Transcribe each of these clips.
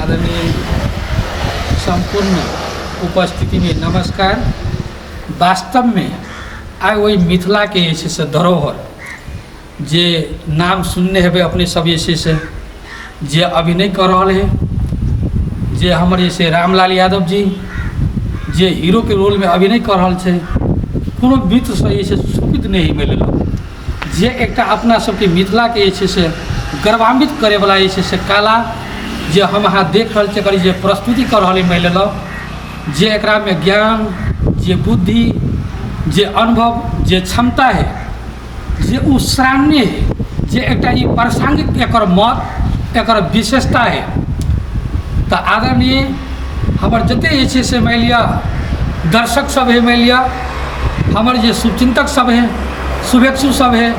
आदरणीय सम्पूर्ण उपस्थितिमे नमस्कार। वास्तवमे आइ ओहि मिथिलाके जे छै से धरोहर जे नाम सुनने हेबै अपने सब जे छै से जे अभिनय कऽ रहल है, जे हमर जे छै रामलाल यादव जी जे हीरोके रोलमे अभिनय कऽ रहल छै, कोनो मित्रसँ जे छै छुपित नहि मिलल, जे एकटा अपना सबके मिथिलाके जे छै से गर्वान्वित करैवला जे छै से कला जे हम अहाँ देख रहल छी, एकर जे प्रस्तुति कऽ रहल मानि लेलहुँ, जे एकरामे ज्ञान, जे बुद्धि, जे अनुभव, जे क्षमता है, जे ओ सराहनीय है, जे एकटा ई प्रासंगिक एकर मत एकर विशेषता है। तऽ आदरणीय हमर जतेक जे छै से मानि लिअ दर्शक सब है, मानि लिअ हमर जे शुभचिन्तक सब है, शुभेच्छु सब है,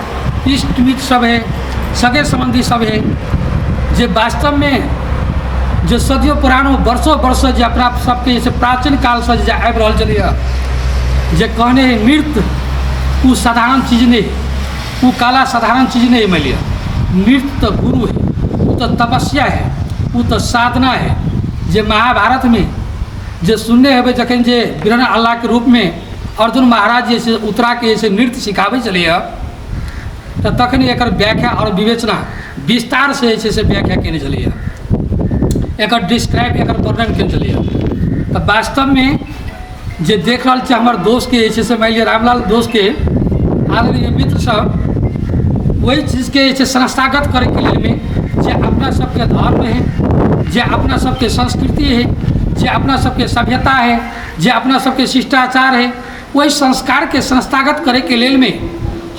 इष्ट मित्र सब है, सगे सम्बन्धी सब है, जे वास्तवमे जे सदियों पुरानो वर्षों वर्षों जे अपना सबके जे छै प्राचीन कालसँ जे आबि रहल छलैए, जे कहने है नृत्य ओ साधारण चीज नहि है, ओ कला साधारण चीज नहि है। मानि लिअ नृत्य तऽ गुरु है, ओ तऽ तपस्या है, ओ तऽ साधना है। जे महाभारतमे जे सुनने हेबै, जखन जे बीरन अल्लाहके रूपमे अर्जुन महाराज जे छै उत्तराके जे छै नृत्य सिखाबै छलैए, तऽ तखन एकर व्याख्या आओर विवेचना विस्तारसँ जे छै से व्याख्या केने छलैए, एकर डिस्क्राइब एकर वर्णन केने छलैए। तऽ वास्तवमे जे देख रहल छियै हमर दोस्तके जे छै से मानि लिअ रामलाल दोस्तके आदरणीय मित्रसभ, ओहि चीजके जे छै संस्थागत करैके लेल जे अपना सबके धर्म है, जे अपना सबके संस्कृति है, जे अपना सबके सभ्यता है, जे अपना सबके शिष्टाचार है, ओहि संस्कारके संस्थागत करैके लेल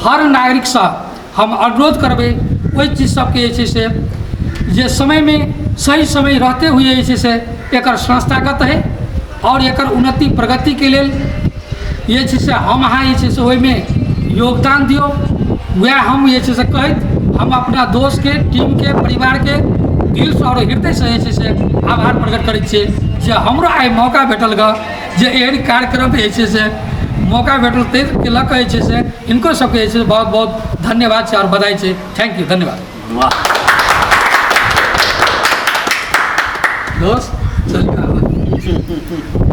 हर नागरिकसँ हम अनुरोध करबै, ओहि चीज सबके जे छै से जे समयमे सही समय रहते हुए जे छै से एकर संस्थागत है आओर एकर उन्नति प्रगतिके लेल जे छै से हम अहाँ जे छै से ओहिमे योगदान दियौ। वएह हम जे छै से कहैत हम अपना दोस्तके, टीमके, परिवारके दिलसँ आओर हृदयसँ जे छै से आभार प्रकट करै छियै जे हमरो आइ मौका भेटल गऽ, जे एहन कार्यक्रम जे छै से मौका भेटल, ताहिके लऽ कऽ जे छै से हिनको सबके जे छै बहुत बहुत धन्यवाद छै आओर बधाई छै। Thank you, धन्यवाद। वाह दोस्त, चलिए।